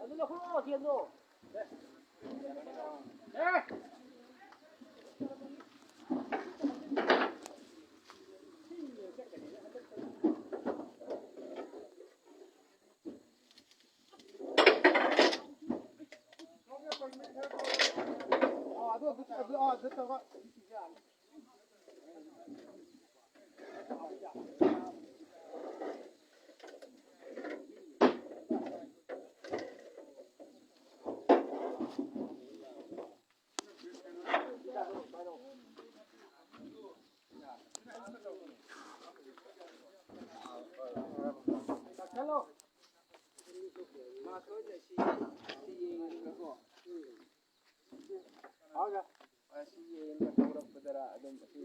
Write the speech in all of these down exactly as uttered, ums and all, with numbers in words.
ꯑꯗꯨ ꯂꯧꯈꯠꯂꯣ, ꯊꯦꯟꯗꯣ꯫ ꯑꯦ!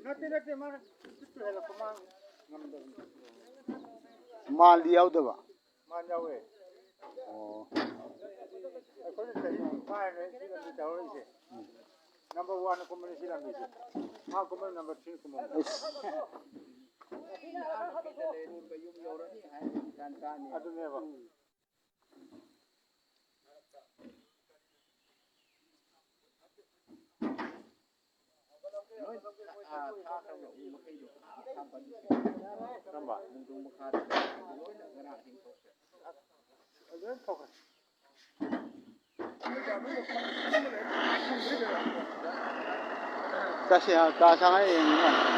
ꯅꯠꯇꯦ, ꯅꯠꯇꯦ, ꯃꯥꯅ ꯁꯤꯠꯇꯨ ꯍꯦꯜꯂꯛꯄ, ꯃꯥ ꯉꯝꯗꯕꯅꯤ꯫ ꯃꯥꯟꯗꯤ ꯌꯥꯎꯗꯕ? ꯃꯥꯟ ꯌꯥꯎꯋꯦ꯫ ꯑꯣ꯫ ꯑꯩꯈꯣꯏꯅ ꯆꯍꯤ ꯐꯥꯏꯚꯅꯦ ꯁꯤ ꯂꯝꯕꯤ ꯇꯧꯔꯛꯏꯁꯦ꯫ ꯎꯝ꯫ ꯅꯝꯕꯔ ꯋꯥꯟꯅ ꯀꯨꯝꯕꯅꯤ ꯁꯤ ꯂꯝꯕꯤꯁꯦ꯫ ꯃꯥ ꯀꯨꯝꯕꯅ ꯅꯝꯕꯔ ꯊ꯭ꯔꯤꯅ ꯀꯨꯝꯃꯝꯕ꯫ ꯑꯁ꯫ ꯑꯗꯨꯅꯦꯕ꯫ ꯀꯔꯝꯕ? ꯆꯠꯁꯦ, ꯀꯥ ꯁꯥꯡ ꯍꯥꯏ ꯌꯦꯡꯉꯤꯅꯦ꯫